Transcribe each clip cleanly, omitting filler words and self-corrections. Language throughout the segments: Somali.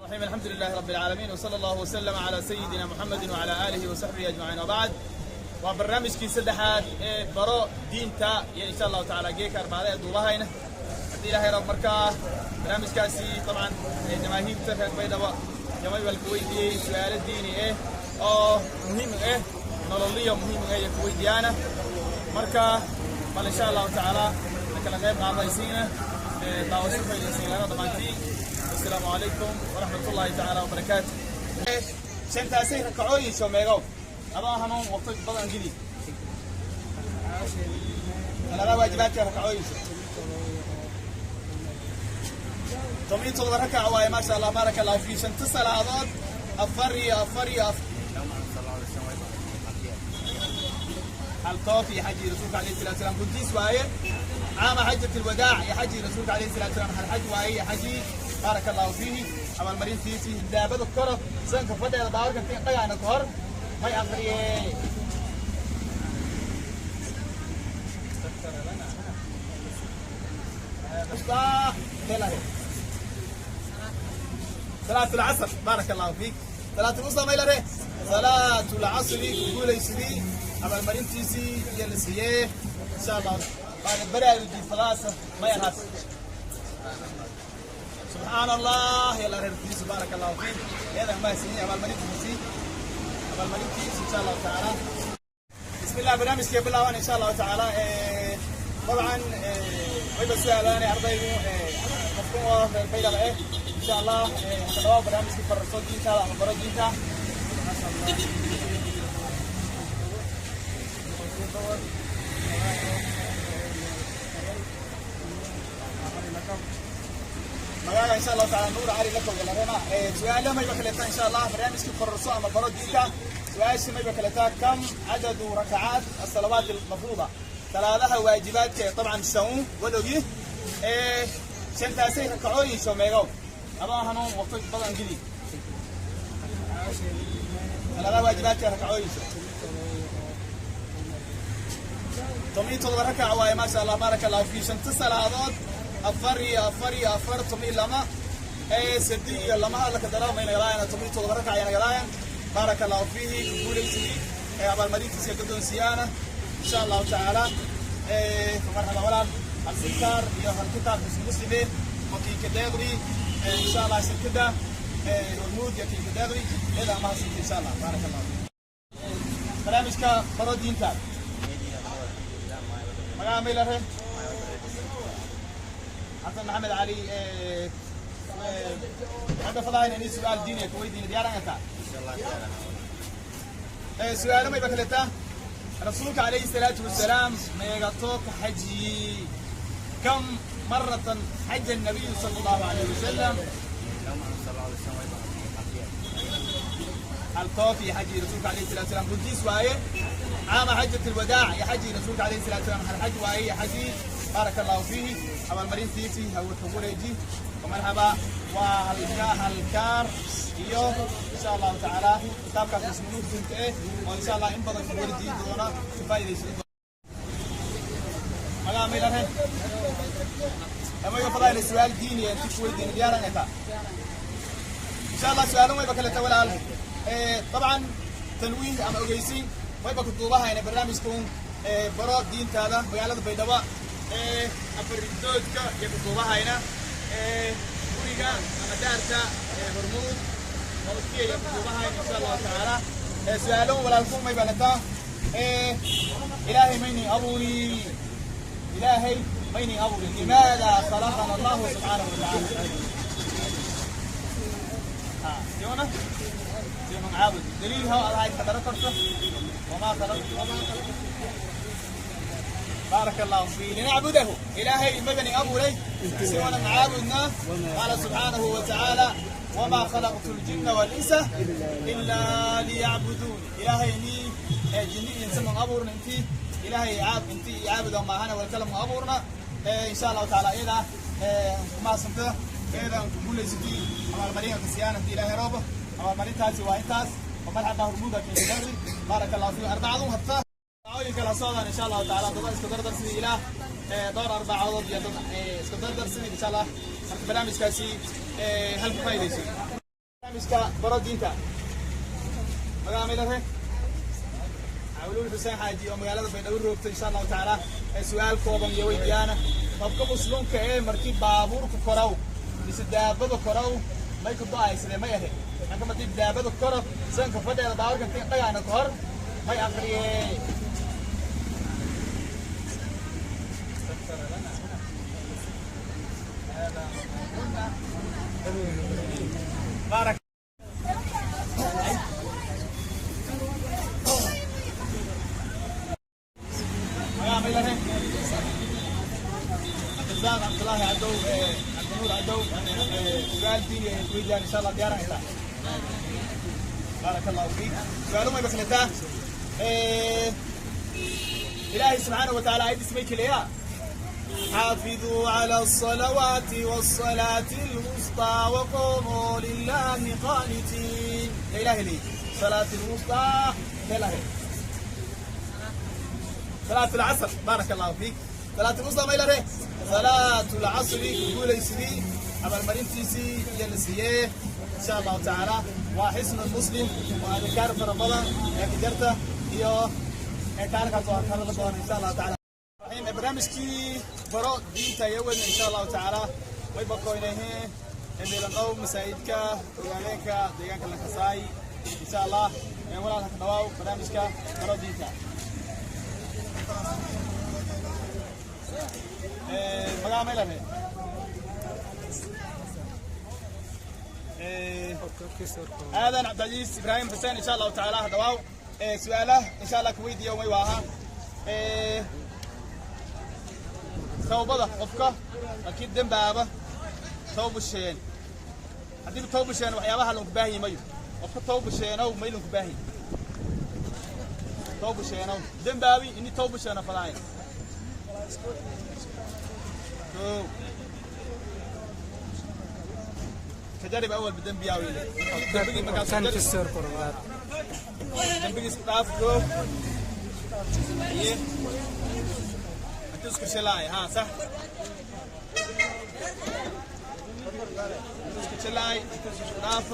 الرحيم، الحمد لله رب العالمين، وصلى الله وسلم على سيدنا محمد وعلى آله وصحبه أجمعين، وبعد، waa barnaamijkii saddexaad ee Baro Diinta iyo insha Allahu tacaala geeka Arbacada ee duubahayna haddii Ilaahay rab. Markaa barnaamijkaasi dabcan jamaahiirta reer Baydhabo jamay baa laku weydiiyey su-aalo diini ah oo muhiim ah, nololiyo muhiim ah iyo ku weydiiyaana. Marka bal insha Allahu tacaala na kala qayb qaadaysiina daawasho faylaysiinana dhammaantiin. Assalaamu calaykum waraxmat ullaahi tacaala wabarakaatu. Shantaasay rakacooyin soo meegow adoo hanuun waqti badan gidi salaadaha waajibaadka rakacooyinka 17 rakac waaye. Maasha Allah, baaraka Allahu fi. Shanta salaadood afar iyo afar iyo afar hal toof iyo xaji Rasuulka alayhi salatu wasalaam runtiis waaye. Caama xajat alwadaac iyo xaji Rasuulka alayhi salatu wasalaam hal xaj waaye iyo xaji. Baaraka Allahu fiihi. Abaalmarintiisii daabada koro sanka fadheeda baawarka dhagaana ka hor may aqriyee? صلاة العصر. بارك الله فيك. صلاة الوسطى ما إلى صلاة العصر قولي سيدي أما المرينتيسي يلسيه إن شاء الله بعد برا يجي ثلاثة ما يهاس. سبحان الله، يلا ريرتيس. بارك الله فيك. هذا ما سيني أما المرينتيسي أما المرينتيس إن شاء الله تعالى. بسم الله، برنامج كيف الله إن شاء الله تعالى. طبعا wayba su-aalaan ardaygu qofkan waa reer Baydhaba eh insha Allah hadaba barnaamijkii fararso diintaada ama Baro Diinta. Magaaga insha Allahu taala Nuur Cali la kowgalarema. Su-aalo mayba kaleeta insha Allah barnaamijkii kororso ama Baro Diinta. Su-aasha mayba kaleeta: kam cadadu rakacaat asalawaat almafruuda? Salaadaha waajibaadka ee dabcan sawn walogi ee shantaasay rakacooyin soo meegow adoo hanuun waqti badan gidi salaadaha waajibaadka ee rakacooyin 17 rakac waaye. Maasha Allah, baaraka Allahu fi. Shanta salaadood afar iyo afar iyo afar 12 ee sadi iyo lama hadalka daraama inagalaayaan 17 rakac ay nagalaayaan. Baaraka Allahu fiihi. Guulaysidii ee abaalmarintiisa guddoonsiyaana insha Allahu tacaala. Marxaba walaal. Halsikaar iyo hal kitaab xisbi muslime oo kiinka deeqdi insha Allah shirkadda Hormuud iyo kiinka deeqdi iyada mahadsanti insha Allah. Baaraka Allahu fiik. Barnaamijka Baro Diinta, magaca maylare? Xasan Maxamed Cali. Waxaan fadahayn inay su-aal diini ku weydiin diyaaran taa. Su-aalo mayba kaleeta: Rasuulka calayhi salaatu wasalaam meegato ka xajiyey? Kam maratan xaja nabiyu sala Allahu alayhi wasalam? Hal toof iyo xaji Rasuulka alayhi salatu wasalaam runtiis waaye. Caama xajat alwadaac iyo xaji Rasuulka alayhi salatu wasalaam hal xaj waaye iyo xaji. Baaraka Allahu fiihi. Abaalmarintiisii hawe kugu wareeji. Marxaba. Waa halka halkaar iyo insha Allahu tacaala kitaabkaas muslimuunta eh oo insha Allah in badan ku wardiin doona ka faa'iidaysan. Magaa maylare amaga fadaayna su-aal diini ah inti ku weydiin diyaaran eta insha Allah. Su-aalo wayba kaleta walaal. Dabcan tanwiih ama ogeysiin wayba ku duubahayna barnaamijkan Baro Diintaada magaalada Baydhabo afaridoodka iyo ku duubahayna guriga ama daarta Hormuud hoostiya iyo ku duubahayna insha Allahu tacaala. Su-aalo walaalku mayba letaa: Ilaahay mayni abuuri? Ilaahay mayni abuuri? Limaada khalaqana Allahu subxaanahu watacaala? سيونا سيونا عابد دليل هو هاي حضرتك وما خلقت. بارك الله فيه. لنعبده. إلهي مبني أبو لي سيونا عابدنا. قال سبحانه وتعالى: وما خلقت الجن والإنس إلا ليعبدون. إلهي ني جني إنسان أبورنا انتي إلهي عاب انتي عابد وما هنا والكلام أبورنا إن شاء الله تعالى. إذا ما سنته إذا نقول سيدي abaalmarinta siyaanada Ilaahay roobo abaalmarintaasi waa intaas. Marxaba. Hormuuda kiinka. Baaraka Allahu fiik. Arbacadu hatta arbacooyinka la socdaan insha Allahu tacaala dad iska dardar sidii ilaah dhowr arbacadood iyo dad iska dardar sidii insha Allah. Marka barnaamijkaasi halka faa'iidayso. Barnaamijka baro diinta. Magaca maylare? Cawluul Xuseen Xaaji oo magaalada Baydhabo roogta, insha Allahu tacaala. Ee su-aal kooban iyo weydiyaana: qofka muslimka ee markii baabuurka koraw mise daabada koraw, may ku do-aysadee? May ahe marka markii daabada koro sanka fadheeda baabuurka dhagaana ka hor may aqriyee? بارك. عبد عبد الله عدو، عبد النور عدو، سؤال ديني ويديان ان شاء الله. ديارة إلى بارك الله فيك. سؤال ما بخلته إلهي سبحانه وتعالى عيد اسمك ليا: حافظوا على الصلوات والصلاة الوسطى وقوموا لله قانتين. يا إلهي لي صلاة الوسطى، يا إلهي صلاة العصر. بارك الله فيك. صلاة الوسطى ما إلهي صلاة العصر. يقول يسري أما المريم يلسيه إن شاء الله تعالى وحسن المسلم وأذكار في رمضان يا كجرته iyo kaarkaas waa kala doona insha Allah taala. Raxiim, barnaamijkii baro diinta iyo wadna insha Allahu tacaala way bakoynaheen meelan dhow masaajidka ogaaleenka deegaanka Lankasaay insha Allah. Walaalka, ka dhawaaw barnaamijka baro diinta. Magaca maylare? Aadan Cabdicasiis Ibraahim Xuseen insha Allahu tacaala, dhawaaw. Su-aalaha insha Allah kuweydiiya way waaha tawbada qofka markii dembaaba tawba sheen, haddii tawba sheen waxyaabaha lanku baahan mayo qofka tawba sheenow may lanku baahan tawba sheenow dembaabi ini tawba sheeno fadaay? Kow, تجارب اول بدم بياوي dembigii markaas كان في السير قربات. Dembigiis dhaaf go iye intuu isku shilaay ha sax intuu isku shilaay, intuu isku dhaaf,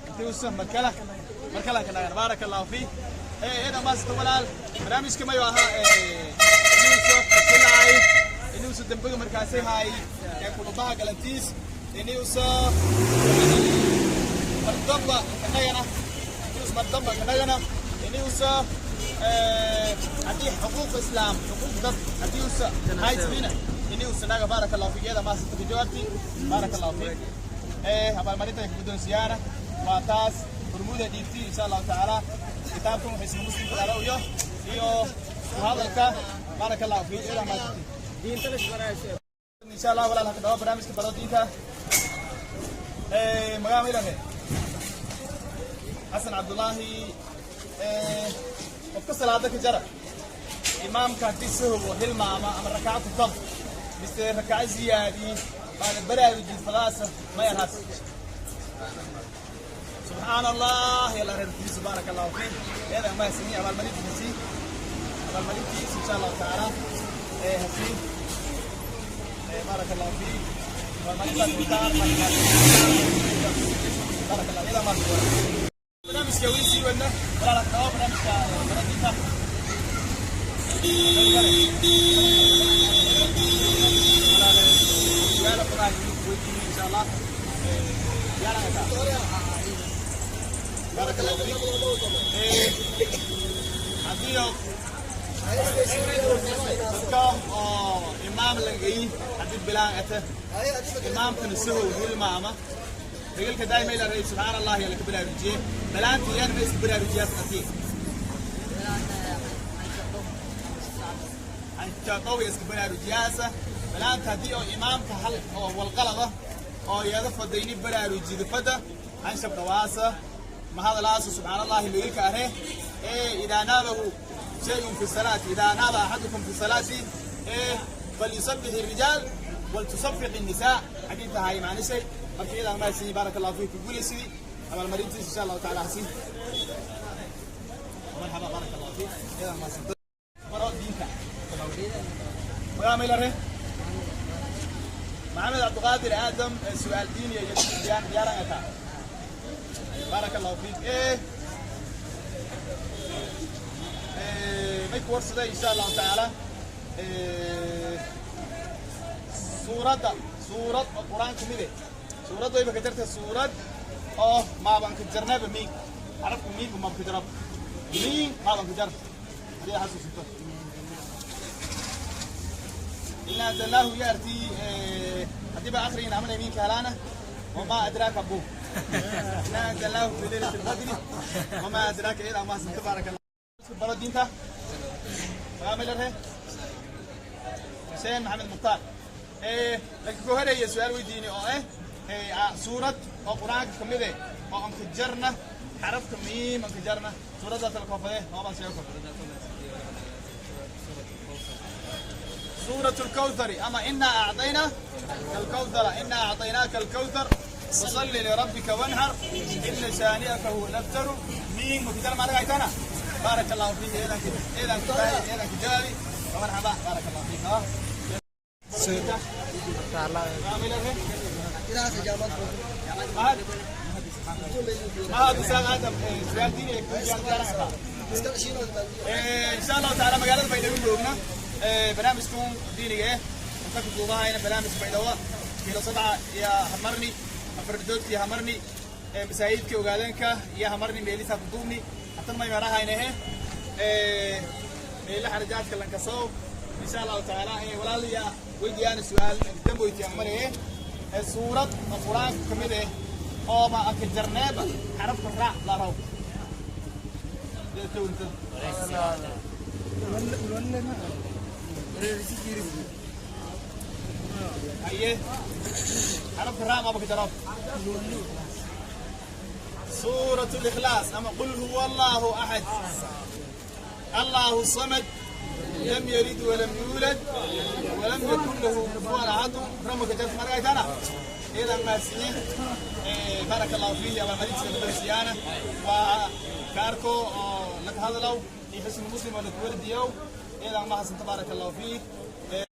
intuu markala markala ka dhagan. Baaraka Allahu fiik. Ee maasta walaal, barnaamijka mayo ahaa inuu shilaay, inuu dembiga markaasay haay ee kudubaha galantiis, inuu mardamba kanagana, inuu mardamba kanagana, inuusa haddii xuquuq islaam, xuquuq dad haddii uusa haysmina inuusa naga. Baaraka Allahu fiik. Iyada maasanta ka jawaabti. Baaraka Allahu fiik. Abaalmarinta ay ku guddoonsiyaana waa taas hurmuda dhiibti insha Allahu tacaala. Kitaabkan waxay muslimka dhalo iyo hadalka. Baaraka Allahu fiik. Iyada maasanta insha Allah. Walaal, haka dhawa barnaamijka baro diinta. Magaca maylane? Xasan Cabdullaahi. Qofka salaada ka jara, imaamka haddii sahwo hilmaama ama rakaco ku tab mise rakaco ziyaadi baana baraarujin fadaasa may arhaas? Subxaan Allah, yalla reerkiisu. Baaraka Allahu fiik. Iyada mahadsanyi. Abaalmarintiisi, abaalmarintiis insha Allahu tacaala hasiin. Baaraka Allahu fiik. Abaalmarintaas wataan. Baaraka Allah. Iyada mahadsan. Barnaamijka weli sii wadna. Walaala, dhawa barnaamijka baradinta. Su'aalo badan weydiin insha Allah. Baaraka Allahu fiik. Haddii dadka oo imaam lagayi, haddii bilaan ate imaamkana sahow hilmaama, regalka daa'ima ila ray subxaan Allah ya laka baraarujiye, balaanta iyana ma iska baraarujiyaas ati anjaqow iska baraarujiyaasa balaanta. Haddii oo imaamka hal oo walqalada oo iyada fadayni baraarujida fada anshab dhawaasa mahadalaasu subxaan Allahi megelka are ee idaa naabahu shayun fi salaati, idaa naaba axadukum fi salaati falyusabbix الrijaal waltusafiq الnisaa. Xadiidka haay macnishay marka iyadaan mahadsanyi. Baaraka Allahu fiik. Guulaysidii abaalmarintiisa insha Allahu taala hasiin. Marxaba, baaraka Allahu fiik. Iyadaan mahadsan. Baro diinta. Magaca maylare? Maxamed Cabdiqaadir Aadam. Su-aal diiniya iyo diyaaran ataa. Baaraka Allahu fiik. May ku warsaday, insha Allahu tacaala, suuradda, suurad oo Qur-aan ka mid eh, suurad wayba ka jarta, suurad oo maaban ka jarnaba miin, xarafka miinka maaba ka jarab, miin maaban ka jar, hadii aad xasuusato. إنا أنزلناه يأتي هدي بقى آخر عمل يمين كهلانا وما أدراك أبوه إنا أنزلناه في ليلة القدر وما أدراك إيه ما تبارك الله. بلد دينتا عامل له حسين محمد مختار. لكن كهري سؤال ويديني أو إيه سورة أو قرآن كمية أو أنك جرنا حرف كميم أنك جرنا سورة ذات الكوفة ما بس يوقف سورة الكوثر. أما إنا أعطينا الكوثر، إنا أعطيناك الكوثر فصل لربك وانحر إن شانئك هو الأبتر. مين مكتر ما رأيتنا. بارك الله فيك. إذا إذا كجاري ومرحبا، بارك الله فيك. ها إن شاء الله تعالى مقالة بيدوي جوجنا برنامجكم ديني إيه أنت كتبوها هنا برنامج بيدوا كيلو 7 يا همرني أفردوت يا همرني مساعدك وقالنك يا همرني ميليسا كتبني حتى ما يمرها هنا إيه ميلا حرجات كلن كسو إن شاء الله تعالى. ولا لي ويديان سؤال دمبو يتعمل إيه السورة القرآن كمية أو ما أكل جرناب حرف الراء لا رو أيه حرف الراء ما بك جرب. سورة الإخلاص أما قل هو الله أحد الله الصمد لم يلد ولم يولد ولم يكن له كفوا أحد. رمك جرب مرة أنا إذا ما سنين. بارك الله فيك يا مالك سيدنا وكاركو لك هذا لو في حسن مسلم ولا تولد يوم إذا ما حسن. تبارك الله فيك.